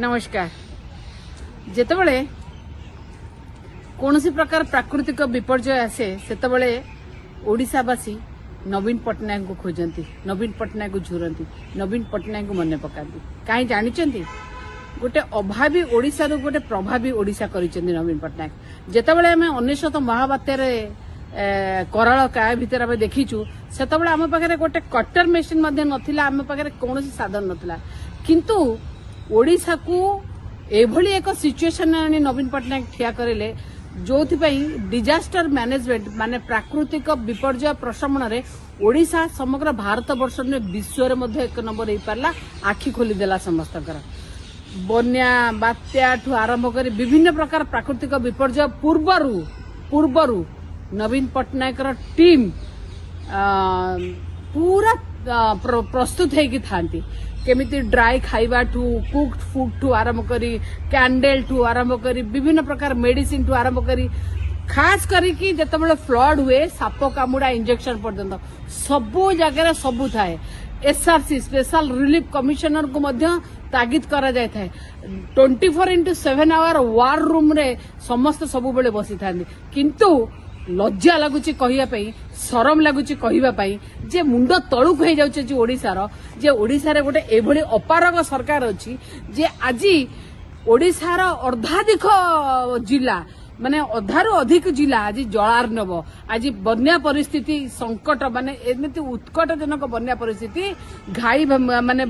ନମସ୍କାର। ଯେତେବେଳେ କୌଣସି ପ୍ରକାର ପ୍ରାକୃତିକ ବିପର୍ଯ୍ୟୟ ଆସେ, ସେତେବେଳେ ଓଡ଼ିଶାବାସୀ ନବୀନ ପଟ୍ଟନାୟକଙ୍କୁ ଖୋଜନ୍ତି, ନବୀନ ପଟ୍ଟନାୟକଙ୍କୁ ଝୁରନ୍ତି, ନବୀନ ପଟ୍ଟନାୟକଙ୍କୁ ମନେ ପକାନ୍ତି। କାହିଁ ଜାଣିଛନ୍ତି? ଗୋଟେ ଅଭାବୀ ଓଡ଼ିଶାରୁ ଗୋଟେ ପ୍ରଭାବୀ ଓଡ଼ିଶା କରିଛନ୍ତି ନବୀନ ପଟ୍ଟନାୟକ। ଯେତେବେଳେ ଆମେ 99 ମହାବାତ୍ୟାରେ କରାଳ କାୟ ଭିତରେ ଆମେ ଦେଖିଛୁ, ସେତେବେଳେ ଆମ ପାଖରେ ଗୋଟେ କଟର ମେସିନ୍ ମଧ୍ୟ ନଥିଲା, ଆମ ପାଖରେ କୌଣସି ସାଧନ ନଥିଲା। କିନ୍ତୁ ଓଡ଼ିଶାକୁ ଏଭଳି ଏକ ସିଚୁଏସନ ଆଣି ନବୀନ ପଟ୍ଟନାୟକ ଠିଆ କରିଲେ, ଯୋଉଥିପାଇଁ ଡିଜାଷ୍ଟର ମ୍ୟାନେଜମେଣ୍ଟ, ମାନେ ପ୍ରାକୃତିକ ବିପର୍ଯ୍ୟୟ ପ୍ରଶମନରେ ଓଡ଼ିଶା ସମଗ୍ର ଭାରତ ବର୍ଷ ନୁହେଁ, ବିଶ୍ୱରେ ମଧ୍ୟ ଏକ ନମ୍ବର ହେଇପାରିଲା। ଆଖି ଖୋଲିଦେଲା ସମସ୍ତଙ୍କର। ବନ୍ୟା ବାତ୍ୟାଠୁ ଆରମ୍ଭ କରି ବିଭିନ୍ନ ପ୍ରକାର ପ୍ରାକୃତିକ ବିପର୍ଯ୍ୟୟ ପୂର୍ବରୁ ପୂର୍ବରୁ ନବୀନ ପଟ୍ଟନାୟକର ଟିମ୍ ପୁରା ପ୍ରସ୍ତୁତ ହେଇକି ଥାନ୍ତି। କେମିତି ଡ୍ରାଇ ଖାଇବାଠୁ, କୁକ୍ଡ ଫୁଡଠୁ ଆରମ୍ଭ କରି, କ୍ୟାଣ୍ଡେଲଠୁ ଆରମ୍ଭ କରି, ବିଭିନ୍ନ ପ୍ରକାର ମେଡିସିନଠୁ ଆରମ୍ଭ କରି, ଖାସ କରିକି ଯେତେବେଳେ ଫ୍ଲଡ୍ ହୁଏ, ସାପ କାମୁଡା ଇଞ୍ଜେକ୍ସନ ପର୍ଯ୍ୟନ୍ତ ସବୁ ଜାଗାରେ ସବୁ ଥାଏ। ଏସଆରସି, ସ୍ପେଶାଲ ରିଲିଫ କମିଶନରଙ୍କୁ ମଧ୍ୟ ତାଗିଦ କରାଯାଇଥାଏ। 24x7 hour war ରୁମ୍ରେ ସମସ୍ତେ ସବୁବେଳେ ବସିଥାନ୍ତି। କିନ୍ତୁ ଲଜ୍ଜା ଲାଗୁଛି କହିବା ପାଇଁ, ସରମ ଲାଗୁଛି କହିବା ପାଇଁ ଯେ ମୁଣ୍ଡ ତଳକୁ ହେଇଯାଉଛି ଯେ ଓଡ଼ିଶାର, ଯେ ଓଡ଼ିଶାରେ ଗୋଟେ ଏଭଳି ଅପାରଗ ସରକାର ଅଛି ଯେ ଆଜି ଓଡ଼ିଶାର ଅର୍ଦ୍ଧାଧିକ ଜିଲ୍ଲା, ମାନେ ଅଧାରୁ ଅଧିକ ଜିଲ୍ଲା ଆଜି ଜଳାର୍ଣ୍ଣବ। ଆଜି ବନ୍ୟା ପରିସ୍ଥିତି ସଙ୍କଟ, ମାନେ ଏମିତି ଉତ୍କଟଜନକ ବନ୍ୟା ପରିସ୍ଥିତି, ଘାଇ ମାନେ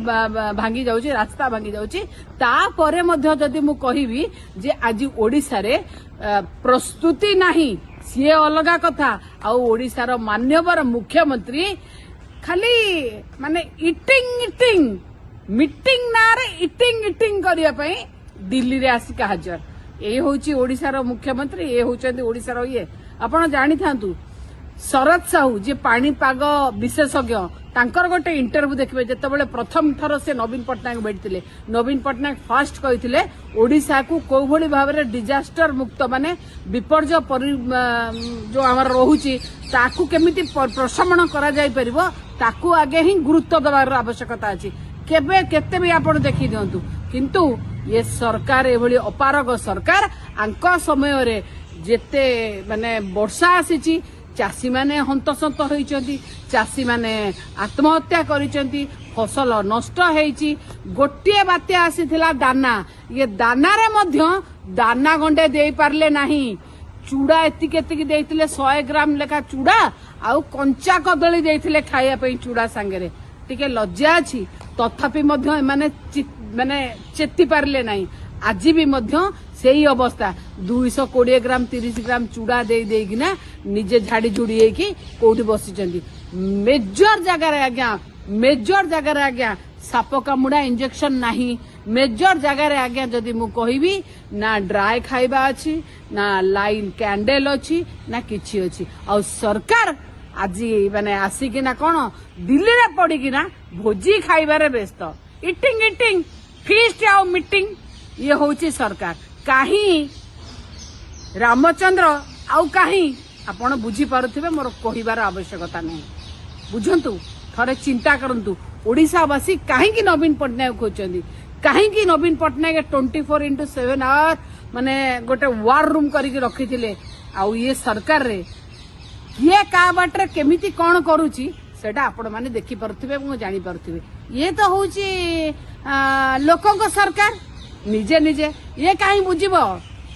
ଭାଙ୍ଗି ଯାଉଛି, ରାସ୍ତା ଭାଙ୍ଗି ଯାଉଛି। ତାପରେ ମଧ୍ୟ ଯଦି ମୁଁ କହିବି ଯେ ଆଜି ଓଡ଼ିଶାରେ ପ୍ରସ୍ତୁତି ନାହିଁ, ସିଏ ଅଲଗା କଥା। ଆଉ ଓଡ଼ିଶାର ମାନ୍ୟବର ମୁଖ୍ୟମନ୍ତ୍ରୀ ଖାଲି ମାନେ ଇଟିଂ ଇଟିଂ, ମିଟିଂ ନାଁରେ ଇଟିଂ ଇଟିଂ କରିବା ପାଇଁ ଦିଲ୍ଲୀରେ ଆସିକି ହାଜର। ଏ ହଉଛି ଓଡ଼ିଶାର ମୁଖ୍ୟମନ୍ତ୍ରୀ, ଏ ହଉଛନ୍ତି ଓଡ଼ିଶାର ଇଏ। ଆପଣ ଜାଣିଥାନ୍ତୁ, ଶରତ ସାହୁ ଯିଏ ପାଣିପାଗ ବିଶେଷଜ୍ଞ, ତାଙ୍କର ଗୋଟେ ଇଣ୍ଟରଭ୍ୟୁ ଦେଖିବେ। ଯେତେବେଳେ ପ୍ରଥମ ଥର ସେ ନବୀନ ପଟ୍ଟନାୟକ ଭେଟିଥିଲେ, ନବୀନ ପଟ୍ଟନାୟକ ଫାଷ୍ଟ କହିଥିଲେ ଓଡ଼ିଶାକୁ କୋଉଭଳି ଭାବରେ ଡିଜାଷ୍ଟର ମୁକ୍ତ, ମାନେ ବିପର୍ଯ୍ୟୟ ଯୋଉ ଆମର ରହୁଛି, ତାକୁ କେମିତି ପ୍ରଶମନ କରାଯାଇପାରିବ, ତାକୁ ଆଗେ ହିଁ ଗୁରୁତ୍ୱ ଦେବାର ଆବଶ୍ୟକତା ଅଛି। କେବେ କେତେ ବି ଆପଣ ଦେଖି ଦିଅନ୍ତୁ, କିନ୍ତୁ ଏ ସରକାର ଏଭଳି ଅପାରଗ ସରକାର। ଆଙ୍କ ସମୟରେ ଯେତେ ମାନେ ବର୍ଷା ଆସିଛି, ଚାଷୀମାନେ ହନ୍ତସନ୍ତ ହୋଇଛନ୍ତି, ଚାଷୀମାନେ ଆତ୍ମହତ୍ୟା କରିଛନ୍ତି, ଫସଲ ନଷ୍ଟ ହେଇଛି। ଗୋଟିଏ ବାତ୍ୟା ଆସିଥିଲା ଦାନା। ଇଏ ଦାନାରେ ମଧ୍ୟ ଦାନା ଗଣ୍ଡେ ଦେଇପାରିଲେ ନାହିଁ। ଚୁଡ଼ା ଏତିକି ଏତିକି ଦେଇଥିଲେ, 100 ଗ୍ରାମ ଲେଖା ଚୁଡ଼ା ଆଉ କଞ୍ଚା କଦଳୀ ଦେଇଥିଲେ ଖାଇବା ପାଇଁ ଚୁଡ଼ା ସାଙ୍ଗରେ। ଟିକେ ଲଜ୍ଜା ଅଛି। ତଥାପି ମଧ୍ୟ ଏମାନେ ମାନେ ଚେତି ପାରିଲେ ନାହିଁ। ଆଜି ବି ମଧ୍ୟ ସେଇ ଅବସ୍ଥା। 220 ଗ୍ରାମ, 30 ଗ୍ରାମ ଚୁଡ଼ା ଦେଇ ଦେଇକିନା ନିଜେ ଝାଡି ଝୁଡି ହେଇକି କୋଉଠି ବସିଛନ୍ତି। ମେଜର ଜାଗାରେ ଆଜ୍ଞା, ମେଜର ଜାଗାରେ ଆଜ୍ଞା ସାପ କାମୁଡା ଇଞ୍ଜେକ୍ସନ ନାହିଁ। ମେଜର ଜାଗାରେ ଆଜ୍ଞା ଯଦି ମୁଁ କହିବି, ନା ଡ୍ରାଏ ଖାଇବା ଅଛି, ନା ଲାଇନ୍ କ୍ୟାଣ୍ଡେଲ ଅଛି, ନା କିଛି ଅଛି। ଆଉ ସରକାର ଆଜି ମାନେ ଆସିକିନା କଣ ଦିଲ୍ଲୀରେ ପଡିକିନା ଭୋଜି ଖାଇବାରେ ବ୍ୟସ୍ତ। ଇଟିଂ ଇଟିଂ, ଫିଷ୍ଟ ଆଉ ମିଟିଂ, ଇଏ ହଉଛି ସରକାର। କାହିଁ ରାମଚନ୍ଦ୍ର ଆଉ କାହିଁ, ଆପଣ ବୁଝିପାରୁଥିବେ, ମୋର କହିବାର ଆବଶ୍ୟକତା ନାହିଁ। ବୁଝନ୍ତୁ, ଥରେ ଚିନ୍ତା କରନ୍ତୁ, ଓଡ଼ିଶାବାସୀ କାହିଁକି ନବୀନ ପଟ୍ଟନାୟକ ଖୋଜୁଛନ୍ତି, କାହିଁକି ନବୀନ ପଟ୍ଟନାୟକ 24x7 hour ମାନେ ଗୋଟେ ୱାର ରୁମ୍ କରିକି ରଖିଥିଲେ। ଆଉ ଇଏ ସରକାରରେ କିଏ କାହା ବାଟରେ କେମିତି କଣ କରୁଛି, ସେଇଟା ଆପଣମାନେ ଦେଖିପାରୁଥିବେ ଏବଂ ଜାଣିପାରୁଥିବେ। ଇଏ ତ ହଉଛି ଲୋକଙ୍କ ସରକାର। ନିଜେ ନିଜେ ଇଏ କାହିଁ ବୁଝିବ?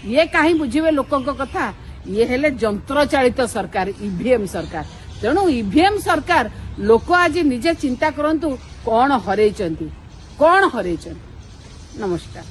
ଇଏ କାହିଁ ବୁଝିବେ ଲୋକଙ୍କ କଥା? ଇଏ ହେଲେ ଯନ୍ତ୍ରଚାଳିତ ସରକାର, ଇଭିଏମ୍ ସରକାର। ତେଣୁ ଇଭିଏମ୍ ସରକାର, ଲୋକ ଆଜି ନିଜେ ଚିନ୍ତା କରନ୍ତୁ କଣ ହରେଇଛନ୍ତି, କଣ ହରେଇଛନ୍ତି। ନମସ୍କାର।